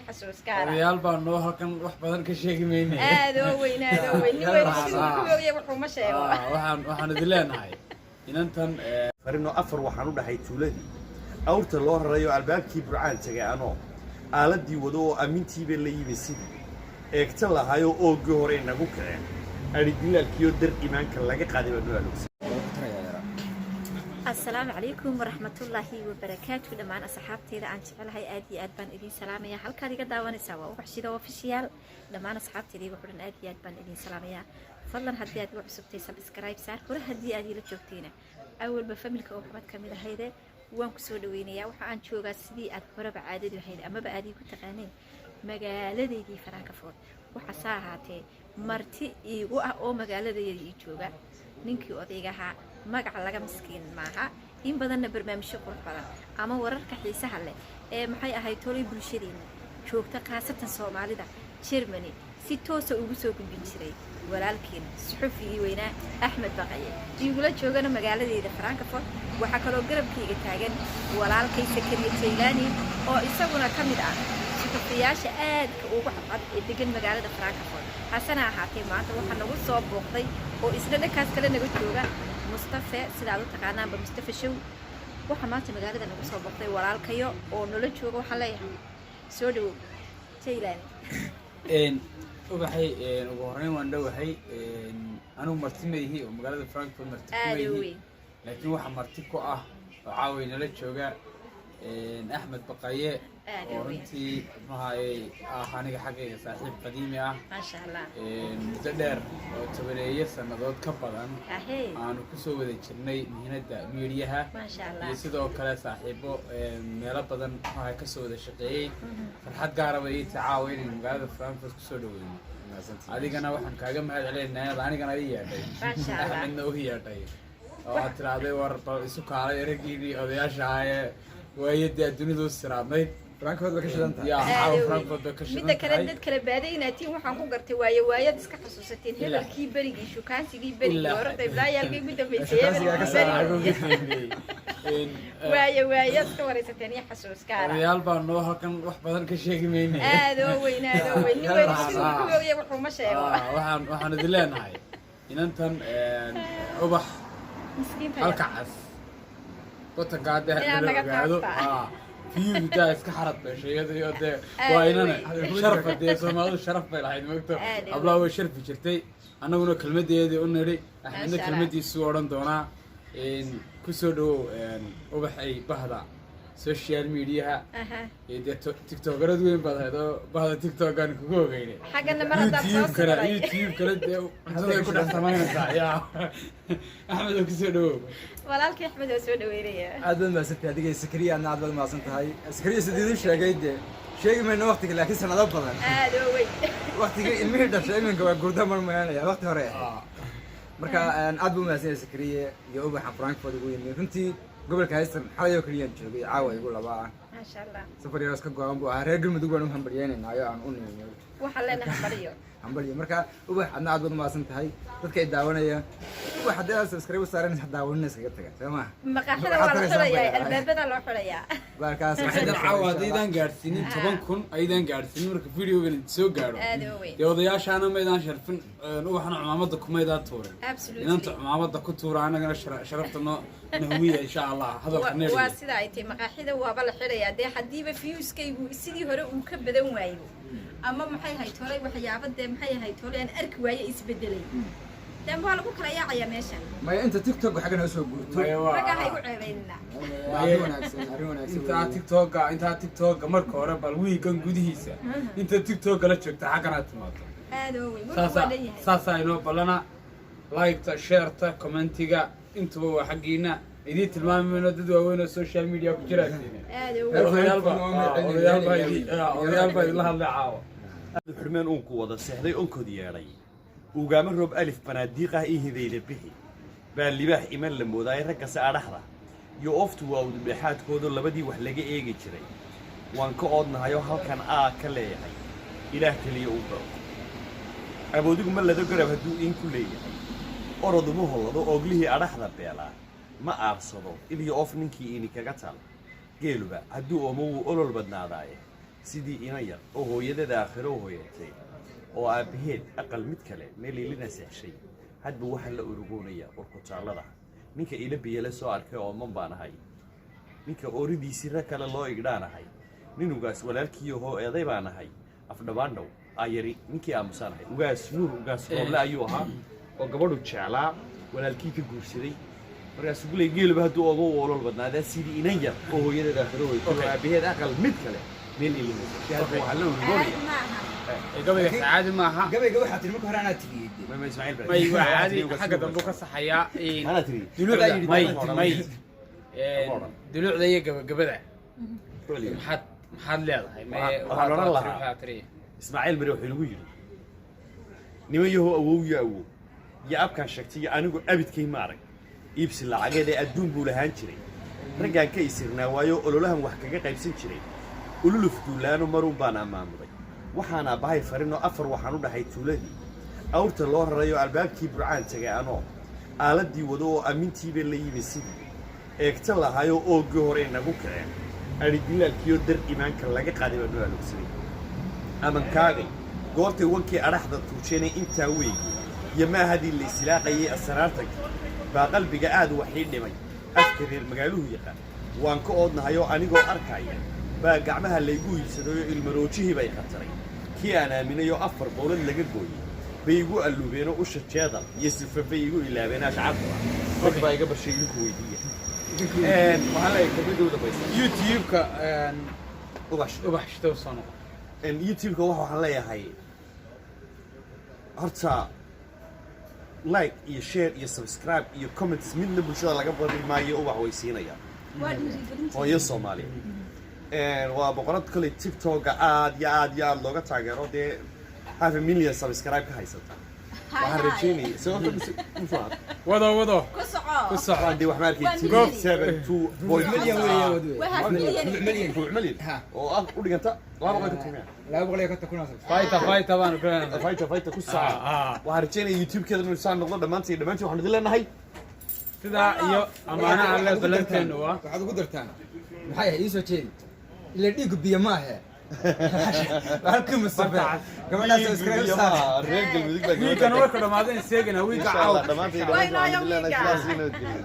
Xasuus gaara. Odayaal baa noo halkan, wax badan ka sheegi mayne. Aad oo weyn, aad oo weyn. Nin weyn siduu ku ogyahay wuxuu ma sheego. Waxaan idin leenahay inantan Farino afar waxaan u dhahay tuuladii awrta loo rarayo, albaabkii Burcaan tagay, anoo aaladii wado oo ammintiiba la yimi, sidii eegta lahaayoo oogii hore inagu kaceen, adhidilaalkiioo dar imaanka laga qaaday baa noo alogsan. Asalaamu calaykum waraxmatullaahi wabarakaatu. Dhammaan asxaabteeda aan jecelahay, aad iyo aad baan idiin salaamaya. Halkaad iga daawanaysaa waa Ubaxshida Official. Dhammaan asxaabteeda iga xidhan, aad iyo aad baan idiin salaamayaa. Fadlan, haddii aad igu cusubtay, subscribe saar. Hore haddii aad iila joogtayna, awalba family-ga oo xubad kamid ahayde, waan kusoo dhaweynayaa. Waxa aan joogaa sidii aad horeba caadadu ahayd amaba aad iigu taqaaneen, magaaladeydii Frankfurt. Waxaase ahaatee marti iigu ah oo magaaladayda ii jooga ninkii odaygahaa, magaca laga miskiin maaha, in badanna barnaamijyo qurux badan ama wararka xiisaha leh ee maxay ahayd tolay bulshadeena joogta, khaasatan Soomaalida Germany, si toosa ugu soo gudbin jiray, walaalkiin suxufigii weynaa Axmed Baqaye, iigula joogana magaaladeeda Frankfurt. Waxaa kaloo garabkayga taagan walaalkay Sakariya Jaylaani, oo isaguna ka mid ah suxufiyaasha aadka ugu cadcad ee degan magaalada Frankfurt. Hasena ahaatee maanta waxaa nagu soo booqday oo isna dhankaas kale naga jooga Mustafe, sidaad u taqaanaanba Mustafe Show. Waxaa maanta magaalada nagu soo booqday walaalkayo oo nala jooga. Waxaan leeyahay soo dhawow, Jaylaani. Ubaxay, ugu horreyn waan dhowahay. Anigu marti ma ihi oo magaalada Frankfurt marti kuma Aad u ihi, weyn. laakiin waxaa marti ku ah oo caaway nala jooga Axmed Baqaye, Aad u oo weyn. runtii muxuahaye ah aniga xaggayga saaxiib qadiimi ah, Maasha Allah. muddo dheer oo 10-eeyo sannadood ka badan aanu kusoo wada jirnay mihinada miidhiyaha Maasha Allah. iyo sidoo kale saaxiibo meelo badan muxuahay kasoo wada shaqeeyey. Farxad gaaraba ii tahay caawa inaynu magaalada Frankfurt kusoo dhaweyno. Adigana waxaan kaaga mahad celinaynaa inaad anigana ii yeedhay, Maasha Allah. Axmedna u yeedhay, oo aad tiraahday war bal isu kaalay raggiinii odayaasha ahaa ee waayadii adduunidu u siraadnayd. Frankfurt bay ka shidan tahay. Yaa Aad caawa u weyn. Frankfurt bay ka shidan Midda kale, tahay. dad kala baadaynaatiin waxaan ku gartay waayo waayaad iska xasuusateen, hebelkii berigii, shukaansigii berigii horta iblaayaalkii ugu dambeysay. Shukaansigaa ka Hebelkii saaray. berigii. Ugu dambeeyey. Waayo waayaad iska waraysateen iyo xasuus gaara. Odayaal baa noo halkan, wax badan ka sheegi mayne. Aad oo weyn, aad oo weyn. Nin weyn siduu ku ogyahay wuxuu ma sheego. Waxaan idin leenahay inantan Ubax Miskiinta. halka cas watanka hadda Inaad la naga ogaado. taabtaa. Fiyudu daa iska xarad beeshay iyada iyo dee Aad waa u inana weyn. sharafa dee Soomaalidu sharaf bay lahayd, moogto. Aad u Hablaha way sharfi jirtay. Annaguna kelmadeedii u nidhi, Axmedna Maasha Allah. kelmadiisuu odhan doonaa. Kusoo dhawow, Ubaxay, bahda social mediaha iyo dee tiktokerad weyn baad ahayd oo bahda TikTokan kugu ogeyne. Xaggana mar haddaad soo YouTube kale siday. YouTube kale dee cuntada ku dhex samaynaysaa. Yaa Axmed oo kusoo dhawow. Walaalkii Axmed oo soo dhaweynaya. Aad baad mahadsantahay adiga iyo Sakariya, adna aad baad mahadsan tahay. Sakariya sidii idin sheegay, dee sheegi mayno waqtiga, laakiin sanado badan. Aad oo weyn. Waqtigii ilmihii dhashay iminka waa gurda marmayanaya, waqti hore ahayd. Marka aad buu mahadsan yahay Sakariya iyo Ubaxa Frankfurt ugu yimi. Runtii gobolka Haystan xalay oo keliyaan joogay, caawa igu laba ah. Maasha Allah. Safar yar iska go-an buu ahaa. Reer Galmudug baan u hambalyeynaynaa aan u nimi. Waxaan leenahay hambalyo. Hambalyo. Marka Ubax, adna aad baad umahadsan tahay. Dadka ay daawanaya, Ubax haddii aad subscribe u saaran, daawanina iskaga taga, soo maha? Maqaaxida waa la xidhayaa, albaabada loo xidhayaa. Baarkaas. Waxay caawa haddaydaan gaadhsiinin 10,000, aydaan gaadhsiinin marka videogan soo gaadho, Aad oo weyn. dee odayaashaana maydaan sharfin, Ubaxna cumaamada kumaydaan tuurin. Inanta cumaamada ku tuura, annagana sharafta noo nahuwiya, insha Allah hadalka Waa neeriya. sida ay tahay, maqaaxida waaba la xidhayaa dee haddiiba viewskaygu sidii hore uu ka badan waayo, ama maxay ahayd hore waxyaaba dee maxay ahayd hore aan arki waaye isbedelay, dee waa lagu kala yaacayaa meesha. Maya, inta TikTok xagga noo soo guurto. Maya, waa Ragga ha igu ceebaynina. Waa arrin wanaagsan, arrin wanaagsan intaa weeye. TikToka marka hore bal wiigan gudihiisa inta TikToka la joogta xagganaad timaado. Aad oo weyn, wuxuu waa saasaa leeyahay. Saasaa inoo ballana. Like-ta, share-ta, comment-iga intuba waa xaggiina. Idiin tilmaami mayno, dad waaweyn oo social media ku jira. Aad oo weyn. Odayaal baa idinla hadlay caawa. Xurmeen uunku wada seexday, onkod yeedhay, ugaama roob alif banaadiiq ah ii hidayla bixi baa libaax iman la moodaay. Raggase adhaxda iyo ooftu waa udubdhexaadkoodu labadii wax laga eegi jiray. Waan ka oodnahayoo halkan aa ka leeyahay, Ilaah keliya uu bao. Aboodigu ma lado garab hadduu iin ku leeyahay, oroduma hollado, ooglihii adhaxda beelaa ma aarsado, iliyo oof ninkii ini kaga tal. Geeluba hadduu oomo wuu olol badnaadaaye. Sidii ina yar oo hooyadeeda aakhiro hooyatay oo aabbaheed aqal mid kale meel ilina seexshay, hadba waxaa la urugoonayaa urkutaallada. Ninka ila biyale soo arkay ooman baan ahay, ninka ooridiisii rag kale loo igdhaan ahay, nin ugaas walaalkiiyahoo eeday baan ahay, afdhabaandhow ayari ninkii aamusaan ahay. Ugaas Nuur Ugaas Rooble ayuu ahaa oo gabadhu jeclaa walaalkii ka guursaday. Markaasuu guley geeluba hadduu ooma u olol badnaadaa, sidii inan yar oo hooyadeed aakhiro hoytay oo aabaheed aqal mid kale meel ilinaysa, hadba waxaa la urugoonaya. Caadi maaha. Gabayga caadi maaha. Gabayga waxaa tiri marka hore anaa tiriyey. Ma Ismaaciil baa May, waa caadi, xagga dambe ka saxayaa. Anaa tiri. Dulucda may may Kama odhan. Dulucda iyo gabagabada maxaad leedahay? Waxaan odhan lahaa. Waxaa tiri. Ismaaciil Mari wuxuu inagu yidhi: "Niman yahow, awow iyo awow iyo abkaan sheegtay iyo anigu abidkay ma arag iibsi lacageed ee adduun buu lahaan jiray. Raggaan ka isirnaa waayo ololahan wax kaga qaybsan jiray. Ululuf duulaano maruun baan ammaamuday. Waxaan aabbahay farinoo afar waxaan u dhahay tuuladii awrta loo rarayoo albaabkii Burcaan tegay anoo aaladii wado oo ammintiiba la yimi sidii eegta lahaayoo ooggii hore inagu kaceen. Adhidilaalkiioo dar imaanka laga qaaday baa noo aloogsaday. Amankaagay goortay wankii adhaxda tuujeenay intaa weegi iyo maahadii la isilaaqayay asaraartankii baa qalbiga aad waxii dhimay. Afka reer magaaluhu yaqaan waan ka oodnahayoo anigoo arkaya baa gacmaha laygu iibsadayoo ilmaroojihii bay khataray. Kii aan aaminayoo afar bowlad laga gooyey bay igu alluubeenoo usha jeedal iyo sifafay igu ilaabeen. Ashcabta rag baa iga barshay, idinku weydiiya." Waxaan leeyahay kelmadda u dambaysa. YouTube-ka. Ubax. Ubax Shitow soo noqon. YouTube-ka waxaan leeyahay horta like iyo share iyo subscribe iyo comments midna bulshada laga bari maayo. Ubax way siinayaan. Waa dhiirigelinta. Hooyo Soomaaliya waa boqorad koley TikToka aad iyo aad iyo aad looga taageero, dee half a million subscribe ka haysata. Waxaan rajeynaya sababta muxuu Wado, wado. Ku soco. Ku soco. Waxaan dee wax ma arkay. Waa million. 72 point Milyan weeye, wad wey. Waa half million. Milyan. Rubuc milyan. Ha. Oo ah u dhiganta 250. 250,000 oo subscribe. Fayta, fayta baanu ku leenahay. Fayta, fayta ku saaca. Waxaan rajeynaya YouTube-keeda inuu saan noqdo. Dhammaantiin, dhammaantiin waxaan idin leenahay Sidaa iyo amaanaha alle. Ballanteenu waa Waxaad ugu dartaan maxay ahayd? Ii soo jeedi ila dhiigu biyo ma ahe, halkii mustafa gabadhaas subscribe saar. Reer Galmudug baa Wiilkan warka dhamaadan seegana wiilka Insha Allah caaw. dhammaantiin Way dhammaantiin waxaan idin leenahay nooyo. Sidaas iyo nabadgelyo.